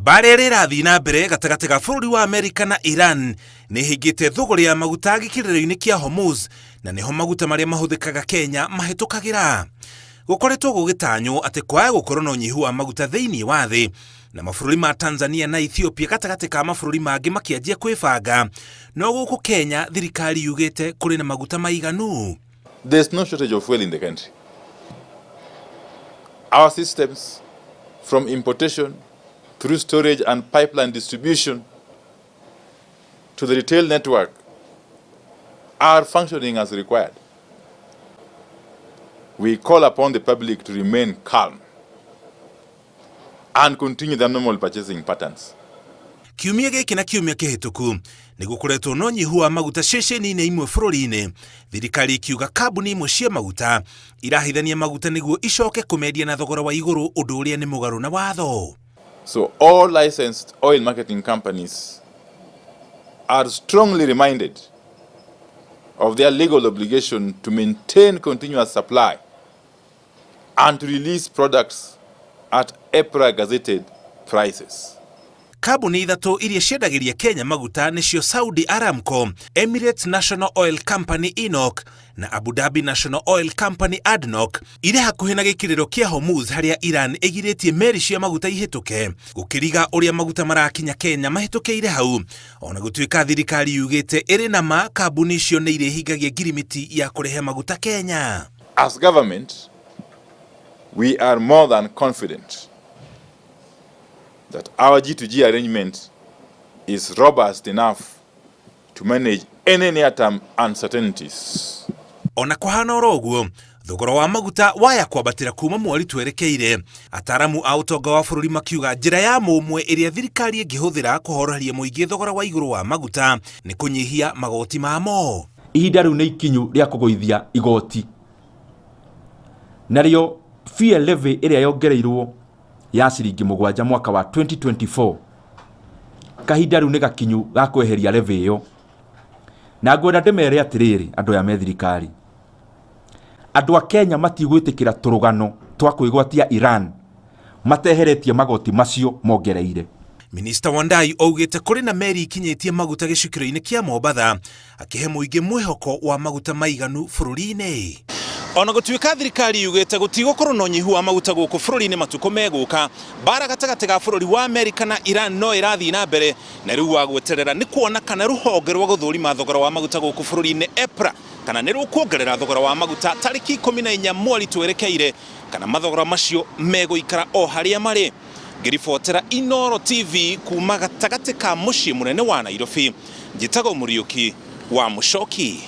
Mbaara ĩrĩa ĩrathiĩ na mbere gatagatĩ ga bũrũri wa Amerika na Iran nĩ ĩhĩngĩte thũgũrĩ ya maguta gĩkĩrĩro-inĩ kĩa Hormuz, na nĩho maguta marĩa mahũthĩkaga Kenya mahĩtũkagĩra. Gũkoretwo gũgĩtanywo atĩ kwaga gũkorwo na ũnyihu wa maguta thĩinĩ wa thĩ na mabũrũri ma Tanzania na Ethiopia gatagatĩ ka mabũrũri mangĩ makĩanjia kwĩbanga, no gũkũ Kenya thirikari yugĩte kũrĩ na maguta maiganu. There's no shortage of fuel in the country. Our systems, from importation through storage and pipeline distribution to the retail network, are functioning as required. We call upon the public to remain calm and continue their normal purchasing patterns. Kiumia gĩkĩ na kiumia kĩhĩtũku nĩ gũkoretwo na ũnyihu wa maguta ceceni-inĩ imwe bũrũri-inĩ, thirikari ikiuga kambuni imwe cia maguta irahithania maguta nĩguo icoke kũmendia na thogora wa igũrũ, ũndũ ũrĩa nĩ mũgarũ na watho. So all licensed oil marketing companies are strongly reminded of their legal obligation to maintain continuous supply and to release products at EPRA gazetted prices. Kambuni ithatũ iria ciendagĩria Kenya maguta nĩcio Saudi Aramco, Emirates National Oil Company ENOC na Abu Dhabi National Oil Company ADNOC, irĩ hakuhĩ na gĩkĩrĩro kĩa Hormuz harĩa Iran ĩgirĩtie meri cia maguta ihĩtũke, gũkĩriga ũrĩa maguta marakinya Kenya mahĩtũkĩire hau, ona gũtuĩka thirikari yugĩte ĩrĩ na ma kambuni icio nĩ irĩhingagia ngirimiti ya kũrehe maguta Kenya. As government, we are more than confident that our G2G arrangement is robust enough to manage any near-term uncertainties. Ona kũhana oro ũguo, thogora wa maguta waya kwambatĩra kuma mweri twerekeire, ataramu a ũtonga wa bũrũri makiuga njĩra ya mũmwe ĩrĩa thirikari ĩngĩhũthĩra kũhoroheria mũingĩ thogora wa igũrũ wa maguta nĩ kũnyihia magoti mamo. Ihinda rĩu nĩ ikinyu rĩa kũgũithia igoti, narĩo fuel levy ĩrĩa yongereirwo ya ciringi 7 mwaka wa 2024, kahinda rĩu nĩ gakinyu ga kweheria levy ĩyo. Na ngwenda ndĩmere atĩrĩrĩ, andũ aya me thirikari, andũ a Kenya matigwĩtĩkĩra tũrũgano twa kwĩgwatia Iran mateheretie magoti macio mongereire. Minista Wandayi augĩte kũrĩ na meri ikinyĩtie maguta gĩcukĩro-inĩ kĩa Mombatha, akĩhe mũingĩ mwĩhoko wa maguta maiganu bũrũri-inĩ. Ona gũtuĩka thirikari yugĩte gũtigũkorwo na ũnyihu wa maguta gũkũ bũrũri-inĩ matukũ megũka, mbara gatagatĩ ga bũrũri wa Amerika na Iran no ĩrathiĩ na mbere, na rĩu wa gweterera nĩ kuona kana rũhonge rwa gũthũrima thogora wa maguta gũkũ bũrũri-inĩ EPRA kana nĩ rũkuongerera thogora wa maguta tarĩki 14 mweri twerekeire, kana mathogora macio megũikara o harĩa marĩ. Ngĩribotera Inooro TV kuma gatagatĩ ka mũciĩ mũnene wa Nairobi, njĩtagwo Mũriũki wa Mũcoki.